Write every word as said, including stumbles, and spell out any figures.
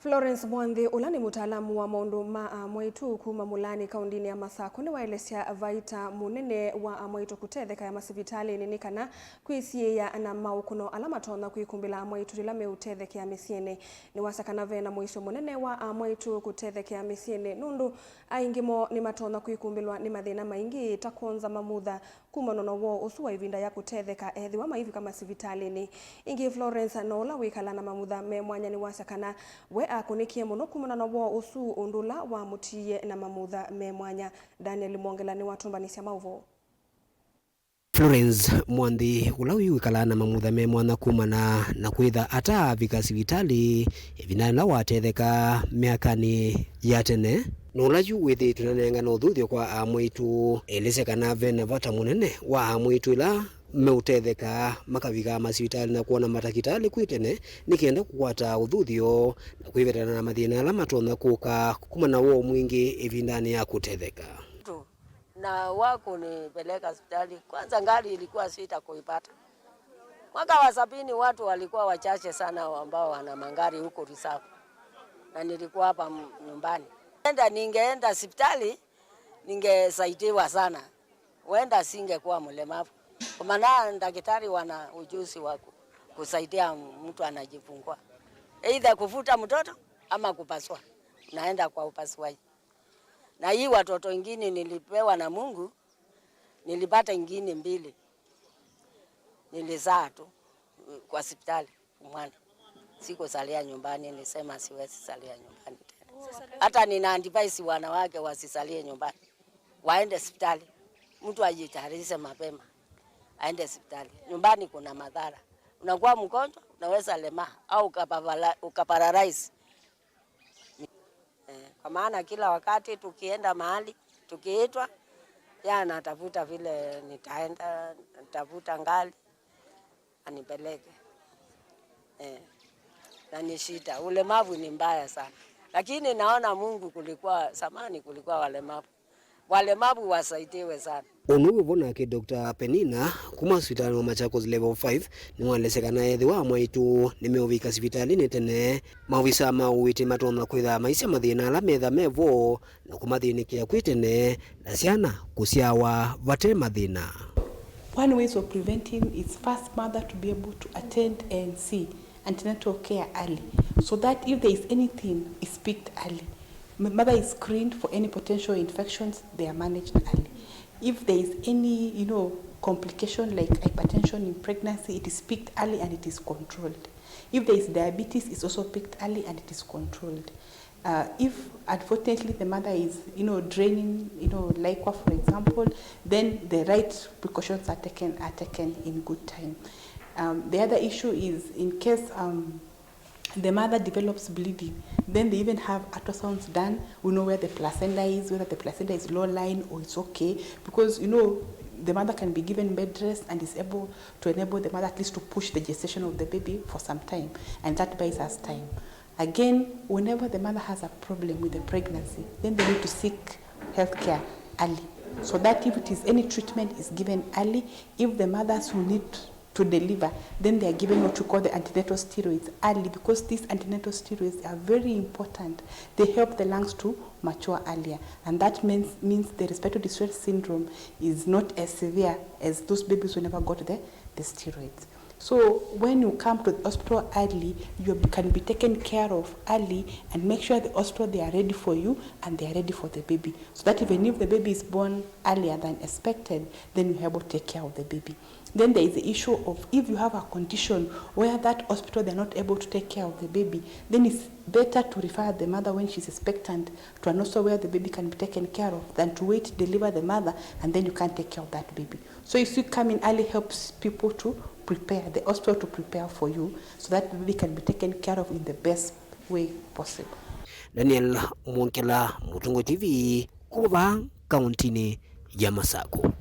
Florence Mwanthi, ũla nĩ mũtaalamu wa maũndũ ma amwaitũ kuma Mũlaani, kaũndĩnĩ ya Masakũ, nĩwaelesya vaita mũnene wa amwaitũ kũtetheka ya masivitalĩnĩ nĩ kana kwĩsiĩĩa na maũkũno ala matonya kwĩkumbĩla amwaitũ yĩla meũtethekea mĩsyĩnĩ. Nĩwasya kana ve na mũisyo mũnene wa amwaitũ kũtethekea mĩsyĩnĩ nũndũ aingĩ moo nĩmatonya kwĩkumbĩlwa nĩ mathĩna maingĩ ta kwonza mamutha kumana na woo ũsu wa ĩvinda ya kũtetheka ethĩwa maivika masivitalĩnĩ. Ĩngĩ, Florence, no ũla wĩkalaa na mamutha me mwanya, nĩwasya kana we akũnĩkie mũno kumana na woo ũsu, ũndũ ũla wamũtiie na mamutha me mwanya. Daniel Mwongela nĩwatũmbanĩsya maũvoo. Florence Mwanthi, ũla wĩw'ĩkalaa na mamutha me mwanya kumana na kwĩtha ataavika sivitalĩ ĩvindanĩ yĩla watetheka myakanĩ ya tene, na ũla yu wĩthĩĩtwe nanengana ũthuthyo kwa amwaitũ, elesya kana ve na vata mũnene wa amwaitũ ĩla meũtetheka makavika masivitalĩ na kwona matakĩtalĩ kwĩ tene nĩ kenda kũkwata ũthuthyo na kwĩvetana na mathĩna ala matonya kũka kumana na woo mwingĩ ĩvindanĩ ya kũtetheka. Na wakunipeleka hospitali. Kwanza, gari ilikuwa sita kuipata. Mwaka wa sabini watu walikuwa wachache sana ambao wana magari huko reserve, na nilikuwa hapa m-, nyumbani. Enda, ningeenda hospitali, ningesaidiwa sana, huenda singekuwa mlemavu, kwa maana daktari wana ujuzi wa ku-, kusaidia mtu anajifungua, either kuvuta mtoto ama kupasua, naenda kwa upasuaji. Na hii watoto ingine nilipewa na Mungu, nilipata ingine mbili. Nilizaa tu kwa hospitali mwana. Sikuzalia nyumbani, nilisema siwezi zalia nyumbani tena. Hata nina advise wanawake wasizalie nyumbani. Waende hospitali. Mtu ajitayarishe mapema. Aende hospitali. Nyumbani kuna madhara. Unakuwa mgonjwa, unaweza lemaa au ukapapala-, ukaparalyze. Eh, kwa maana kila wakati tukienda mahali, tukiitwa, yeye anatafuta vile nitaenda, natafuta gari, anipeleke. Eh, na ni shida. Ulemavu ni mbaya sana. Lakini naona Mungu, kulikuwa, zamani kulikuwa walemavu. Walemavu wasaidiwe sana. Ũndũ wĩ vo nake Doctor Penina kuma sivitalĩ wa Machakos Level five nĩwaelesya kana ethĩwa amwaitũ nĩmeũvika sivitalĩnĩ tene, maovisa ma ũiiti matonya kwĩtha maisya mathĩna ala metha me vo na kũmathĩnĩkĩa kwĩ tene, na syana kũsyawa vate mathĩna. One ways of preventing is first mother to be able to attend A N C, antenatal care, early, so that if there is anything, it's picked early. M-, mother is screened for any potential infections, they are managed early. If there is any, you know, complication like hypertension in pregnancy, it is picked early and it is controlled. If there is diabetes, it's also picked early and it is controlled. Uh, if unfortunately the mother is, you know, draining, you know, liquor, for example, then the right precautions are taken, are taken in good time. Um, the other issue is in case, um, the mother develops bleeding, then they even have ultrasounds done. We know where the placenta is, whether the placenta is low lying or it's okay, because, you know, the mother can be given bed rest and is able to enable the mother at least to push the gestation of the baby for some time, and that buys us time. Again, whenever the mother has a problem with the pregnancy, then they need to seek healthcare early, so that if it is any treatment is given early. If the mothers who need to deliver, then they are given what we call the antenatal steroids early, because these antenatal steroids are very important. They help the lungs to mature earlier, and that means, means the respiratory distress syndrome is not as severe as those babies who never got the, the steroids. So when you come to the hospital early, you can be taken care of early and make sure the hospital, they are ready for you and they are ready for the baby, so that even if the baby is born earlier than expected, then you're able to take care of the baby. Then there is the issue of if you have a condition where that hospital, they're not able to take care of the baby, then it's better to refer the mother when she's expectant to an hospital where the baby can be taken care of than to wait, deliver the mother, and then you can't take care of that baby. So you see, coming early helps people to prepare, the hospital to prepare for you, so that the baby can be taken care of in the best way possible. Daniel Mwongela, Mũtũngũ T V, kuma vaa kauntinĩ ya Masakũ.